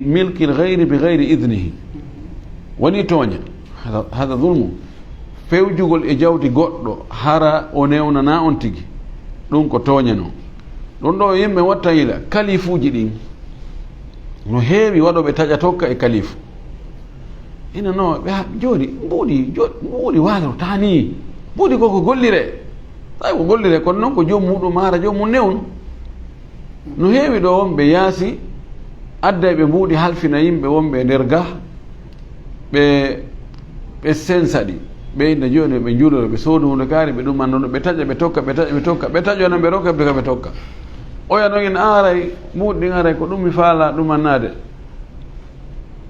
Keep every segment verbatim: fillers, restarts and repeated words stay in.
milkil gayri bi gayri idnihi. Woni tooñe. Hada, hada zulmu. Fewjugol e jawdi goɗɗo, hara o newnanaa on tigi. Ɗum ko tooñe non. Ɗum ɗo yimɓe watta yila, kalifuuji ɗin. No heewi waɗooɓe taƴa tokka e kalifu. Ina no, ɓe ha-, jooni, mbuuɗi, jo-, mbuuɗi waalortaa ni. Mbuuɗi ko ko golliree. Tawi ko golliree, kono non ko joom muɗum hara joom mum newnu. No heewi ɗo wonɓe yaasi, adday ɓe mbuuɗi halfina yimɓe wonɓe e nder gah, ɓe, ɓe sensa ɗi. Ɓe inna jooni ɓe njuuloro, ɓe soodu huunde kaari, ɓe ɗumanno ɗum, ɓe taƴa, ɓe tokka, ɓe taƴa, ɓe tokka, ɓe taƴo nan, ɓe rokka, ɓe tokka, ɓe tokka. Oya non en aaray, mbuuɗi ɗin aray, ko ɗum mi faalaa ɗumannaade.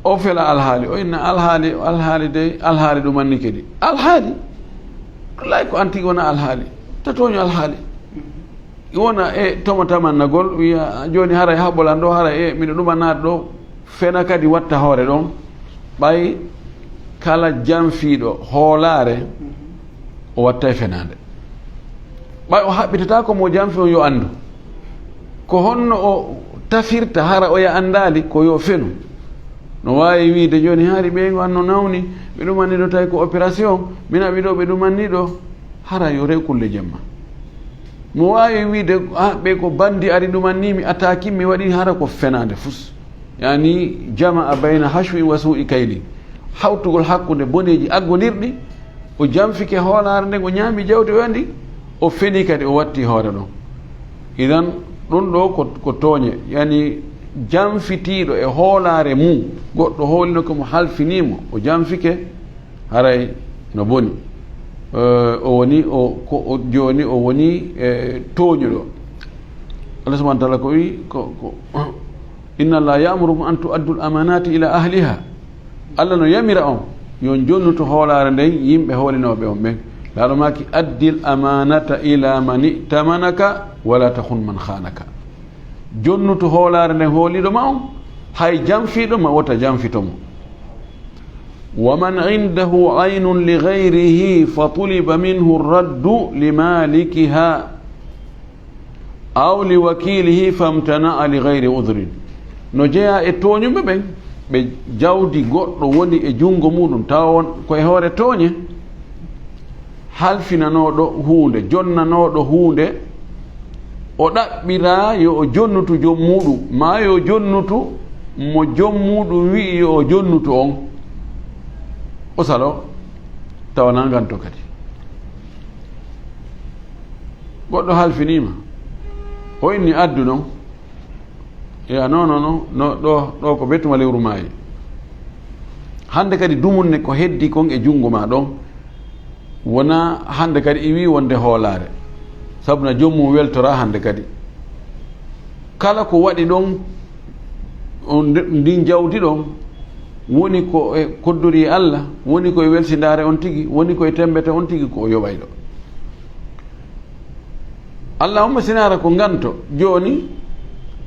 O fela alhaali, o inna alhaali, alhaali dey, alhaali ɗumannike ɗi. Alhaali? Wallahi ko an tigi wona alhaali. Ta tooño alhaali. Wona e toma tamannagol, wiya, "Jooni haray haɓolan ɗo, haray e miɗo ɗumannaade ɗo." Fena kadi watta hoore ɗon. Ɓay kala janfiiɗo hoolaare, o wattay fenaande. Ɓay o haɓɓitataako mo janfi on yo anndu. Ko honno o tafirta hara oya anndaali ko yo fenu? No waawi wiide, "Jooni hari ɓeyngu an no nawni, ɓe ɗumanni ɗo tawi ko opération, mi naɓi ɗo ɓe ɗumanni ɗo." Hara yo rew kulle jemma. Mo waawi wiide, "Ah, ɓe ko bandi ari ɗumanni mi, attaque mi waɗi, hara ko fenaande fus." Yani, jama'a bayna hashwi wa su'i kayli. Hawtugol hakkunde boneeji aggondirɗi, o janfike hoolaare nden, o ñaami jawdi o yandi, o feni kadi, o watti hoore ɗon. Idan, ɗum ɗo ko, ko tooñe. Yani, janfitiiɗo e hoolaare mum, goɗɗo hoolino ko mo halfinii mo, o janfike, haray no boni. Eh, o woni, o, ko, o, jooni o woni, eh, tooñuɗo. Allah subhanahu wa ta'ala ko wi, ko, ko, "Inna Allah ya'murukum an tu'addul amanati ila ahliha." Allah no yamira on, yo on jonnutu hoolaare nden yimɓe hoolinooɓe on ɓen. Laaɗo maaki, "Addil amanata ila man i'tamanaka, wala takhun man khanaka." Jonnutu hoolaare nden hooliiɗo ma on, hay janfiiɗo ma wota janfito mo. "Wa man indahu aynun li ghayrihi fa tuliba minhu raddu li malikiha aw li wakilihi famtana'a li ghayri udhrin." No jeyaa e tooñuɓe ɓen, ɓe jawdi goɗɗo woni e junngo muɗum, tawa on ko e hoore tooñe, halfinanooɗo huunde, jonnanooɗo huunde, o ɗaɓɓiraa yo o jonnutu joom muɗum, maa yo jonnutu mo joom muɗum wi'i yo o jonnutu on. O salo, tawa na nganto kadi. Goɗɗo halfiniima, o inni addu non. Ya, non, non, non, no, ɗo, ɗo ko bettuma lewru maayi. Hannde kadi dumunne ko heddi kon e junngo ma ɗon. Wona hannde kadi iwi wonde hoolaare. Sabu na joom mum weltora hannde kadi. Kala ko waɗi ɗon, on nde-, ndin jawdi ɗon, woni ko e koddori Allah, woni ko e welsindaare on tigi, woni ko e tembete on tigi, ko o yoɓayɗo. Allahumma sinaara ko nganto, jooni,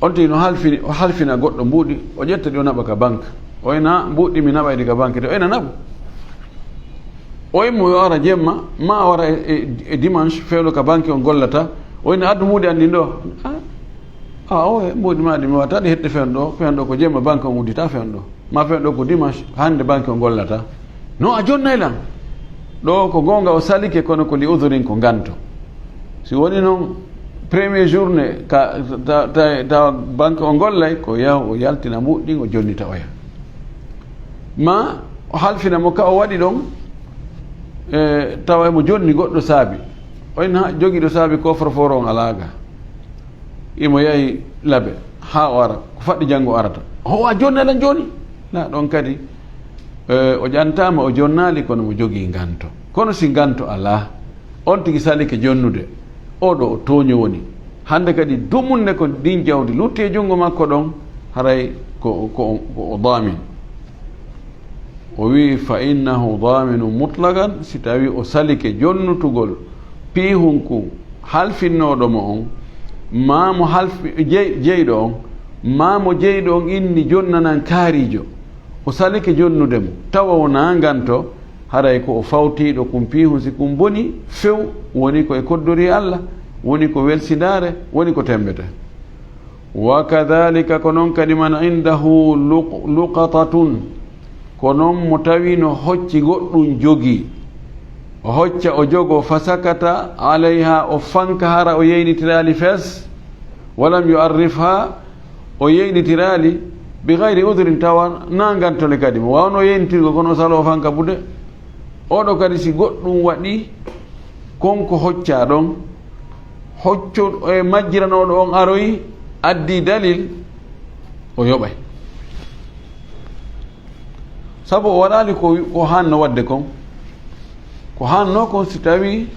on tigi no halfini, o halfina goɗɗo mbuuɗi, o ƴetta ɗi o naɓa ka banque. O ina mbuuɗi mi naɓayɗi ka banque de, o ina naɓu. O immo yo ara jemma, ma o ara e, e, e dimanche, fewndo ka banque on gollata. O ina addu mbuuɗi an ɗin ɗo. Ah, ah, o e mbuuɗi ma ɗi mi watta ɗi hette fewndo ɗo, fewndo ɗo ko jemma banque on uddita fewndo ɗo. Ma fewndo ɗo ko dimanche, hannde banque on gollata. No a jonnay lan? Ɗo ko goonga o salike kono ko li udurin ko nganto. Si woni noon premier journée ka ta, ta, ta banque on gollay ko yahu o yaltina mbuuɗi ɗin o jonnita oya. Ma o halfina mo ka o waɗi ɗon, e, tawa emo jonni goɗɗo saabi. O ina jogiiɗo saabi coffre-fort on alaa ga. Imo yahi labe haa o ara. Ko faɗɗi janngo arata. Ho a jonnay lan jooni? Na ɗon kadi, e, o ƴantaama, o jonnaali, kono mo jogii nganto. Kono si nganto alaa, on tigi salike jonnude, oo ɗo o tooño woni. Hannde kadi dumunne ko ndin jawdi lutti e junngo makko ɗon, haray ko, ko, ko o daamin. O wi'i, "Fa innahu daaminun mutlaqan", si tawi o salike jonnutugol piihun kun halfinnooɗo mo on, maa mo halfi-, jey-, jeyɗo on, maa mo jeyɗo on inni jonnanan kaariijo, o salike jonnude mo, tawa wonaa nganto, haray ko o fawtiiɗo kun piihun, si kun boni few, woni ko e koddori Allah, woni ko welsindaare, woni ko tembete. Wa kadhalika, ko noon kadi, man indahu luq-, luqatatun, ko noon mo tawi no hocci goɗɗum jogii, o hocca o jogoo, fa sakata alayha, o fanka hara o yeynitiraali fes, walam yu'arrifha, o yeynitiraali, bi gayri udhrin, tawa na ngantole kadi mo waawno yeynitirgo, kono o saloo fanka bude. Oɗo kadi, si goɗɗum waɗi, kon ko hoccaa ɗon, hocco e majjiranooɗo on aroyi, addi dalil, o yoɓay. Sabu o waɗaali ko, ko haanno waɗde kon. Ko haanno kon, si tawi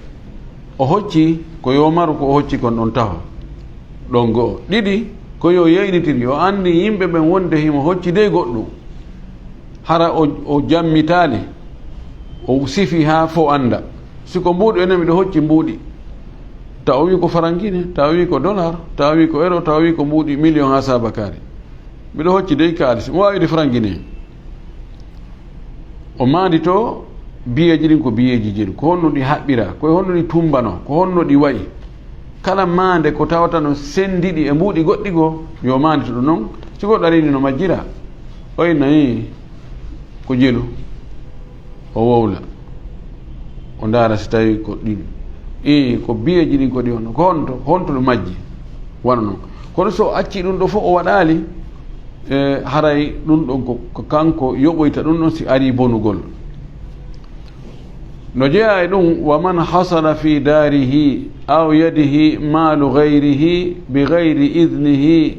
o hocci, ko yo maru ko o hocci kon ɗon taho. Ɗon go'o. Ɗiɗi, ko yo yeynitir, yo anndi yimɓe ɓen wonde himo hocci dey goɗɗum. Hara o, o jammitaali, o sifi haa fo annda. Si ko mbuuɗi, enen miɗo hocci mbuuɗi. Tawa o wi ko farangine, tawa o wi ko dollar, tawa o wi ko euro, tawa o wi ko mbuuɗi million haa saabakaari. Miɗo hocci dey kaalis, mi waawi de farangine. O maandito biyeeji ɗin ko biyeeji jeɗu. Ko honno ɗi haɓɓira? Ko honno ɗi tumbano? Ko honno ɗi wayi? Kala maande ko tawata no sendiɗi e mbuuɗi goɗɗi goo, yo maandito ɗum non. Si goɗɗo arini no majjira, o inna, "Ii, ko jelu." O wowla. O ndaara si tawi ko ɗin. Ii, ko biyeeji ɗin ko ɗi honno? Ko honto, honto ɗum majji? Wano non. Kono so o acci ɗum ɗo fof o waɗaali, e, haray ɗum ɗon ko, ko kanko yoɓoyta ɗum ɗon si arii bonugol. No jeyaa e ɗum, "Wa man hasala fi daarihi aw yadihi maalu gayrihi bi gayri idnihi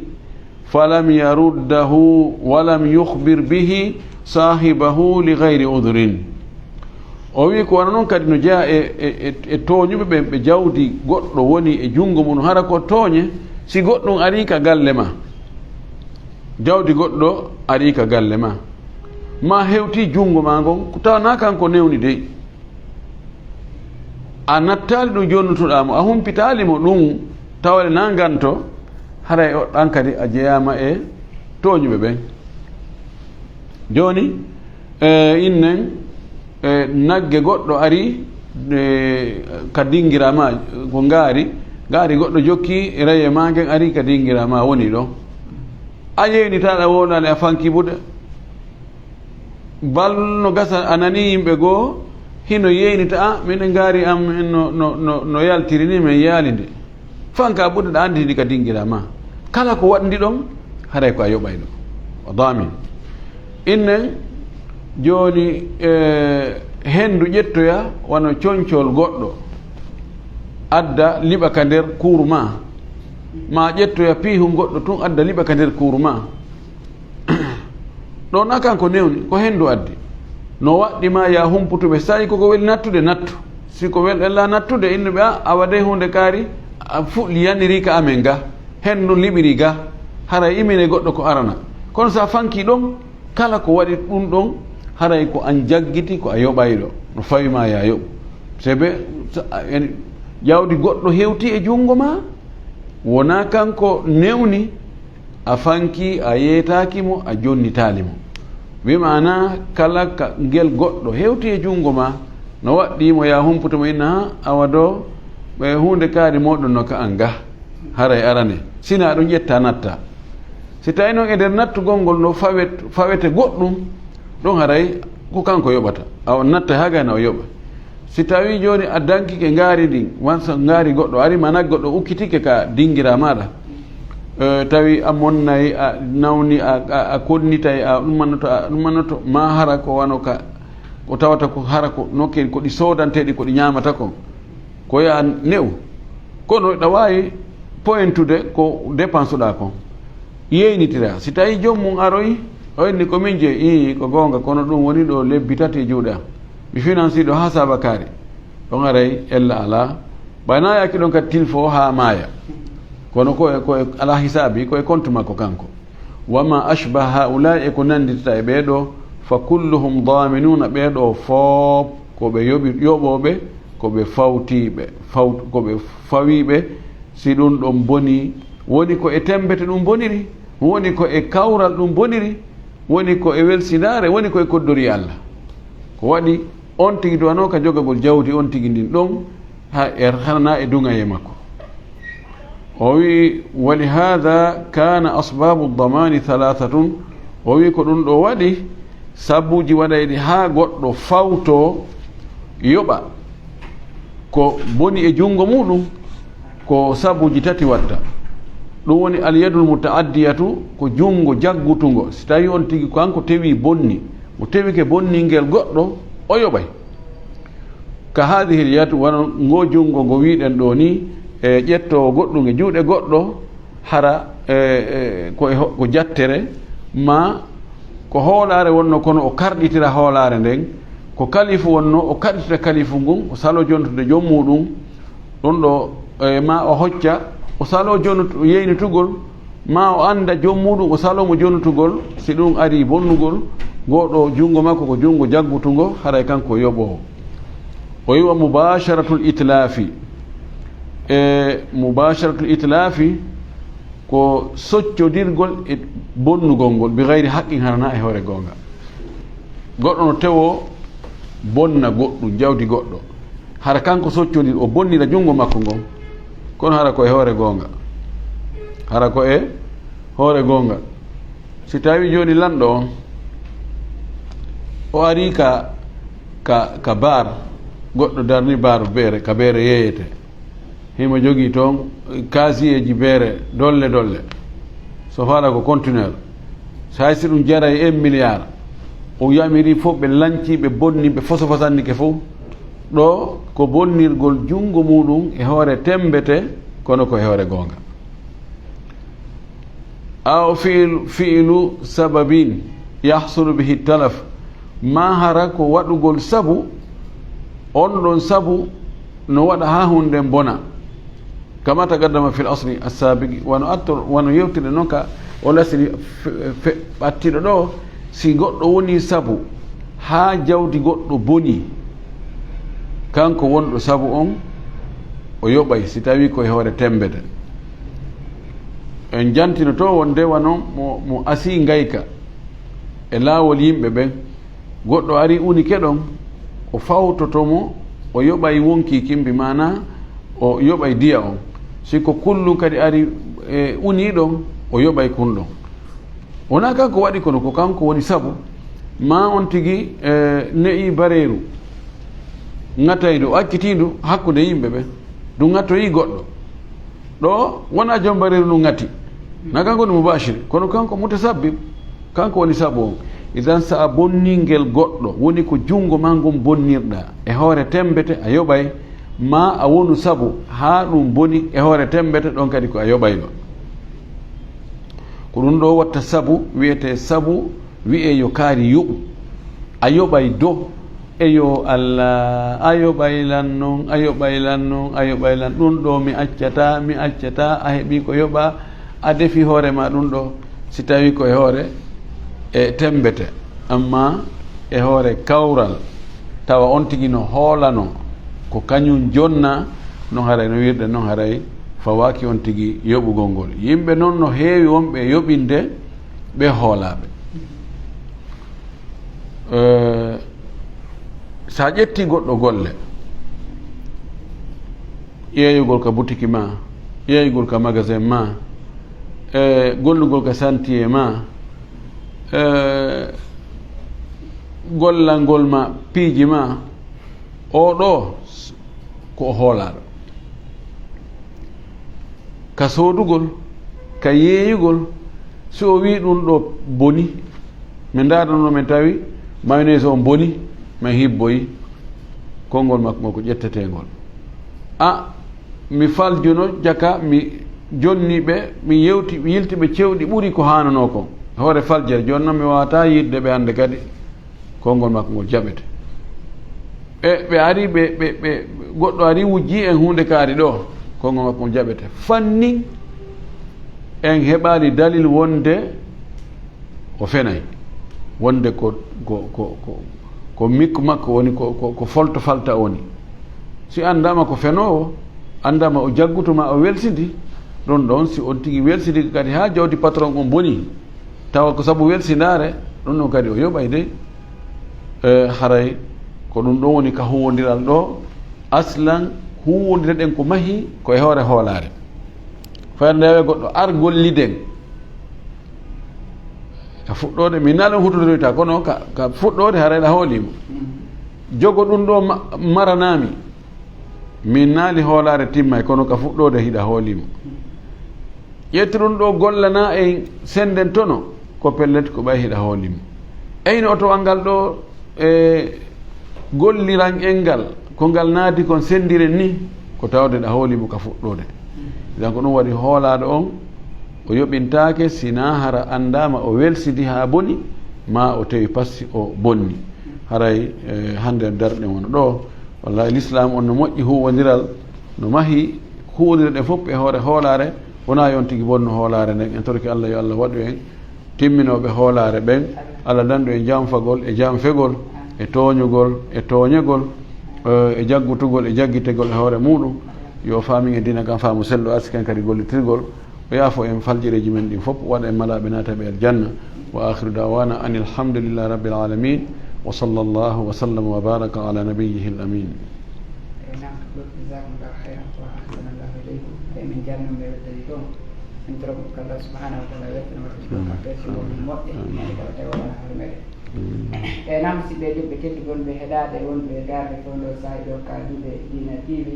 falam yaruddahu walam yukhbir bihi saahibahu li gayri udhrin." O wi'i ko wano non kadi no jeyaa e, e, e, e tooñuɓe ɓen, ɓe jawdi goɗɗo woni e junngo mum, hara ko tooñe si goɗɗum arii ka galle ma. Jawdi goɗɗo arii ka galle ma, ma hewtii junngo ma ngon, ko tawa na kanko newni dey. A nattaali ɗum jonnutoɗaa mo, a humpitaali mo ɗum, tawale na nganto, haray o, ɗan kadi a jeyaama e tooñuɓe ɓen. Jooni, e, innen, e, nagge goɗɗo ari, e, ka dingira ma, ko ngaari, ngaari goɗɗo jokki, reye ma ngen ari ka dingira ma woni ɗo. A yeynitaɗa wonani a fanki buɗe. Bal no gasa a nani yimɓe goo, hino yeynita, "A, minen ngaari am en no, no, no, no yaltiri ni, men yaali nde." Fanka buɗe ɗa andi ndi ka dingira ma. Kala ko waɗndi ɗon, haray ko a yoɓayno. O daamin. Innen, jooni, e, hendu ƴettoya wano concol goɗɗo, adda liɓa ka nder kuur ma. Ma ƴettoya piihun goɗɗo tun, adda liɓa ka nder kuur ma. Ɗon a kanko newni, ko hendu addi. No waɗɗi ma ya humputuɓe, sa'i koko weli nattude, nattu. Si ko wel ella nattude, innuɓe, "A, awa dey huunde kaari, a fuɗɗi yaniri ka amen ga. Hendu liɓiri ga. Haray imine goɗɗo ko arana." Kono sa fanki ɗon, kala ko waɗi ɗum ɗon, haray ko an jaggiti, ko a yoɓayɗo. No fawi ma ya yoɓu. Sebe, sa, a, en, jawdi goɗɗo hewti e junngo ma, wona kanko newni, a fanki, a yeetaaki mo, a jonnitaali mo. Bi maana kala ka ngel goɗɗo hewti e junngo ma, no waɗɗii mo ya humputo mo inna, "Ha, awa do, ɓe huunde kaari mooɗon no ka an ga, haray arane." Sina ɗum ƴetta natta. Si tawi noon e nder nattugol ngol no fawet-, fawete goɗɗum, ɗum haray ko kanko yoɓata. Awa natta haa gayna o yoɓa. Si tawi jooni a dankike ngaari ndin, wansa ngaari goɗɗo ari, mana goɗɗo ukkitike ka dingira maɗa, e, tawi a monnay, a nawni, a, a, a konnitay, a ɗumanoto, a ɗumanoto, ma hara ko wano ka, ko tawata ko hara ko nokke ko ɗi soodanteɗi, ko ɗi ñaamata kon, ko ya ne'u. Kono ɗa waawi pointude ko dépense ɗa kon. Yeynitira. Si tawi joom mum aroyi, o inni, "Ko min jeyi." "Ii, ko goonga, kono ɗum woni ɗo lebbi tati e juuɗe am. Mi finansi ɗo haa saabakaari." Ɗon aray ella alaa. Ɓay na yaaki ɗon kadi tilfo haa maaya. Kono ko e, ko e alaa hisaabi, ko e compte makko kanko. "Wa ma ashbaha haula'i", e ko nannditata e ɓee ɗo, "fa kulluhum daminuna", ɓee ɗo fof ko ɓe yoɓi-, yoɓooɓe, ko ɓe fawtiiɓe, fawt-, ko ɓe fawiiɓe. Si ɗum ɗon boni, woni ko e temmbete ɗum boniri, woni ko e kawral ɗum boniri, woni ko e welsindaare, woni ko e koddori Allah. Ko waɗi on tigi duwanoo ka jogagol jawdi on tigi ndin ɗon, ha, e, hana e duŋayee makko. O wi'i, "Wa li haadha kaana asbaabu damaani thalathatun." O wi'i, ko ɗum ɗo waɗi, sabuuji waɗayɗi haa goɗɗo fawto yoɓa ko boni e junngo muuɗum, ko sabuuji tati watta. Ɗum woni al yadul muta'addiyatu, ko junngo jaggutungo. Si tawi on tigi kanko tewi bonni, mo tewike bonningel goɗɗo, o yoɓay. Ka haadihil yad, wano ngo junngo ngo wi'ɗen ɗo ni, e ƴettoowo goɗɗum e juuɗe goɗɗo, hara, e, e, ko e ho-, ko jattere, ma ko hoolaare wonno, kono o karɗitira hoolaare nden, ko kalifu wonno, o karɗitira kalifu ngun, o salo jontude joom muuɗum, ɗum ɗo, e, ma o hocca, o salo jonut-, yeynitugol, ma o annda joom muuɗum, o salo mo jonutugol, si ɗum ari bonnugol, ngo ɗo junngo makko ko junngo jaggutungo, haray kanko yoɓoowo. O wi'i wa mubasharatul itlaafi. E mubasharatul itlaafi ko soccodirgol e bonnugol ngol, bi gayri haqqin, hara na e hoore goonga. Goɗɗo no tewo bonna goɗɗum, jawdi goɗɗo. Hara kanko soccodir, o bonnira junngo makko ngon. Kono hara ko e hoore goonga. Hara ko e hoore goonga. Si tawi jooni lanɗo on, o ari ka, ka, ka bar, goɗɗo darni bar beere, ka beere yeeyete. Himo jogii toon kaasiyeeji beere dolle dolle. So faala ko conteneur. So hay si ɗum jaray un milliard, o yamiri fof, ɓe lanci, ɓe bonni, ɓe fosofosannike fof. Ɗo ko bonnirgol junngo muuɗum e hoore temmbete, kono ko e hoore goonga. Aw fi'lu, fi'lu sababin yahsulu bihi talaf, ma hara ko waɗugol sabu, on ɗon sabu no waɗa haa huunde bona. Kama taqaddama fil asli as-sabiqi, wano atto, wano yewtire non ka o lasri fe-, fe-, ɓattiɗo ɗo, si goɗɗo woni sabu haa jawdi goɗɗo boni, kanko wonɗo sabu on, o yoɓay si tawi ko e hoore temmbete. En jantinoto wonde wano mo, mo asii ngayka e laawol yimɓe ɓen, goɗɗo ari unike ɗon, o fawtoto mo, o yoɓay wonkii kin, bi maana o yoɓay diya on. Si ko kullun kadi ari, e, unii ɗon, o yoɓay kun ɗon. Wonaa kanko waɗi, kono ko kanko woni sabu, ma on tigi, e, ne'i bareeru, ŋatay ndu, accitii ndu hakkunde yimɓe ɓen, ndu ŋatoyi goɗɗo. Ɗo wonaa joom bareeru ndu ŋati, na kanko woni mubashir, kono kanko mutasabbib, kanko woni sabu on. Idan, sa a bonningel goɗɗo, woni ko junngo ma ngon bonnirɗa, e hoore temmbete a yoɓay, ma a wonu sabu haa ɗum boni, e hoore temmbete, ɗon kadi ko a yoɓayɗo. Ko ɗum ɗo watta sabu, wi'etee sabu, wi'ee yo kaari yoɓu. A yoɓay do, eyo Allah, a yoɓay lan non, a yoɓay lan non, a yoɓay lan. Ɗum ɗo mi accataa, mi accataa, a heɓii ko yoɓaa, a defi hoore ma ɗum ɗo, si tawii ko e hoore e temmbete, amma e hoore kawral, tawa on tigi no hoolanoo ko kañum jonnaa, non haray no wi'irɗen non haray fawaaki on tigi yoɓugol ngol. Yimɓe non no heewi wonɓe e yoɓinde ɓe hoolaaɓe. Eh, so a ƴettii goɗɗo golle, yeeyugol ka butiki ma, yeeyugol ka magasin ma, eh, gollugol ka santiye ma, eh, gollangol ma piiji ma, oo ɗoo ko o hoolaaɗo. Ka soodugol, ka yeeyugol, si o wii ɗum ɗo boni, min ndaarano min tawi mayonnaise on boni, min hibboyi, konngol makko ngol ko ƴetteteengol. A, mi faljuno jaka, mi jonni ɓe, mi yewti, mi yilti ɓe cewɗi ɓuri ko haananoo kon. Hoore faljere, jooni noon mi waawataa yiɗde ɓe hannde kadi. Konngol makko ngol jaɓete. E ɓe ari, ɓe, ɓe, ɓe, goɗɗo ari wujji en huunde kaari ɗo, konngol makko ngol jaɓete. Fannin en heɓaali dalil wonde o fenay, wonde ko, ko, ko, ko, ko mikko makko woni, ko, ko, ko folto falta woni. Si anndaama ko fenoowo, anndaama o jagguto ma o welsidi, ɗon ɗon si on tigi welsidi kadi haa jawdi patron on boni, tawa ko sabu welsindaare, ɗum ɗon kadi o yoɓay dey. E, haray ko ɗum ɗon woni ka huuwondiral ɗo. Aslan, huuwondire ɗen ko mahi ko e hoore hoolaare. Fayda nde wiya goɗɗo, "Ar golliden." Ka fuɗɗoode, min naali on hutoriroyta, kono ka, ka fuɗɗoode haray ɗa hoolimo. Jogo ɗum ɗo ma-, maranami. Min naali hoolaare timmay, kono ka fuɗɗoode hiɗa hoolimo. Ƴettu ɗum ɗo gollana en senden tono, ko pellet ko ɓay hiɗa hoolimo. Eyno oto angal ɗo e golliran en ngal, ko ngal naati kon sendiren ni, ko tawde ɗa hoolimo ka fuɗɗoode. Idan ko ɗum waɗi hoolaaɗo on, o yoɓintaake, si na hara anndaama o welsidi haa boni, ma o tewi passi o bonni. Haray, eh, hannde darɗe won ɗo, wallahi, Lislaam on no moƴƴi huuwondiral, no mahi huuwondire ɗen fof e hoore hoolaare, wonaa yo on tigi bonnu hoolaare nden. En torike Allah yo Allah waɗu en timminooɓe hoolaare ɓen, Allah dandu en janfagol e janfegol, e tooñugol e tooñegol, eh, e jaggutugol e jaggitegol e hoore muuɗum. Yo faamin e diina kan faamu sellu, arsiken kadi gollitirgol. O yaafo en faljireeji men ɗin fof, waɗa en malaaɓe, naata ɓe aljanna. Wa akhiru da'wana anil hamdulillahi rabbil alamin. Wa sallallahu wa sallama wa baraka ala nabiyyihil amin. Eyi, naam, ko ɗum, jazakumullahu khairan wa ahsanallahu ilaykum. Eyi, min jarnii ɓe weddani toon. Min toro ko Allah subhanahu wa ta'ala weltana waɗa ɗum kamɓe si woni moƴƴe. Amin. Ene kala tawi wona hoore meɗen. Amin. Eyi, naam, musidɓe julɓe tedduɓe wonɓe heɗaade, wonɓe darde fof ndo saa'i ɗo, kaaduɓe Diina T V.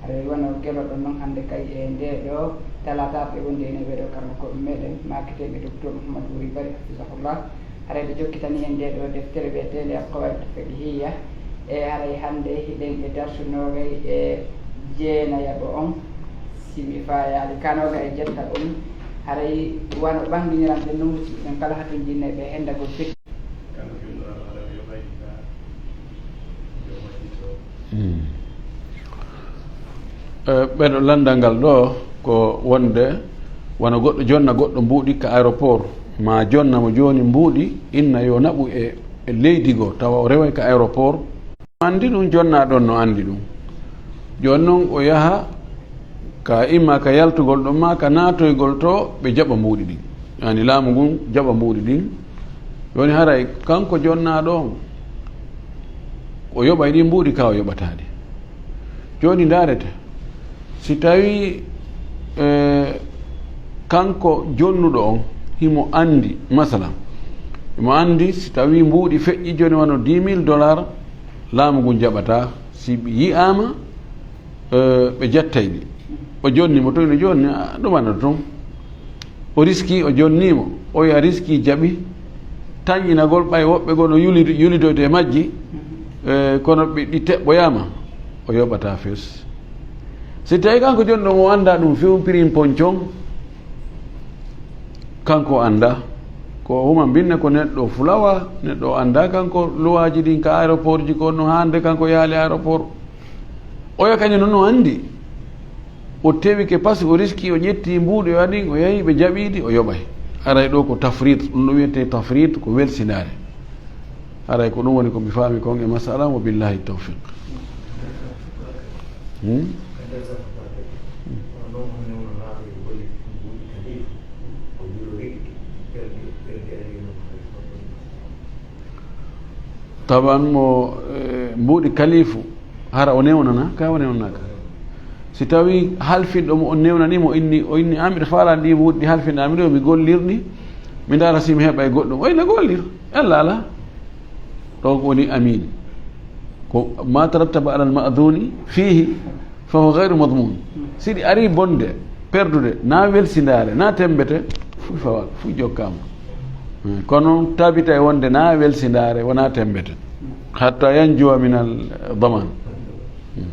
Haray wano geloɗon non hannde kay e ndee ɗo talaata ɓe wondi ene ɓee ɗo karmakooɓe meɗen, maaketeeɓe Docteur Mouhamadou Wuri Bari, hafizahullah. Haray ɓe jokkitani en ndee ɗo deftere wiyeteende Al Qawaid Al Fiqhiyya. E haray hannde hiɗen e darsu noogay e jeenayaɓo on, si mi faayaali ka noogay e jettaɓo on. Haray wano ɓannginiran ɗen non, musidɓe men kala hatonjinneeɓe e henndagol fiqh. Hmm. Eh, ɓeɗo lanndal ngal ɗo ko wonde wano goɗɗo jonna goɗɗo mbuuɗi ka aéroport, ma jonna mo jooni mbuuɗi, inna yo naɓu e, e leydi goo, tawa o reway ka aéroport. Anndi ɗum, jonnaaɗo on no anndi ɗum. Jooni non o yaha ka, imma ka yaltugol ɗon, ma ka naatoygol to ɓe jaɓa mbuuɗi ɗin. Yaani laamu ngun jaɓa mbuuɗi ɗin. Jooni haray kanko jonnaaɗo on, o yoɓay ɗin mbuuɗi ka o yoɓataa ɗi. Jooni ndaarete, si tawii, eh, kanko jonnuɗo on, himo anndi, masalan, himo anndi si tawii mbuuɗi feƴƴi jooni wano dix mille dollars, laamu ngun jaɓataa. Si ɓe yi'aama, eh, ɓe jattay ɗi. O jonni mo toon, no jonni, a, ɗum annata toon. O riski, o jonni mo. O ya riski jaɓi. Tañinagol ɓay woɓɓe goo no yuli-, yulidoyde e majji, eh, kono ɓe, ɗi teɓɓoyaama, o yoɓataa fes. Si tawii kanko jonni ɗon o anndaa ɗum few pirin poncon, kanko anndaa. Ko huma mbinne ko neɗɗo fulawa, neɗɗo o anndaa kanko luwaaji ɗin ka aéroport ji ko no hannde kanko yaali aéroport. Oya kañum noon no anndi. O tewike, parce que o riski, o ƴetti mbuuɗi, o waɗi, o yahi, ɓe jaɓiiɗi, o yoɓay. Aray ɗo ko tafrit, ɗum ɗo wiyetee tafrit, ko welsindaare. Aray ko ɗum woni ko mi faami kon e masala, wa billahi tawfiq. Hmm? Taban mo, eh, mbuuɗi kalifu, hara o newnana, ka o newnanaka. Si tawi halfinɗo mo on newnani mo, inni, o inni, "An miɗo faalaani ɗi mbuuɗi ɗi halfinɗaa mi ɗo, mi gollirɗi, mi ndaara si mi heɓa e goɗɗum." O ina gollir, ella ala. Ɗo ko woni amin. Ko ma tarattaba alal ma'duni fihi, fa huwa ghayru madmun. Si ɗi ari bonde, perdude, na welsindaare, na tembete, fu fawaaka, fu jokkaama. Hmm, kono tabitay wonde na welsindaare, wona tembete. Hatta yanjuwa min al daman. Hmm.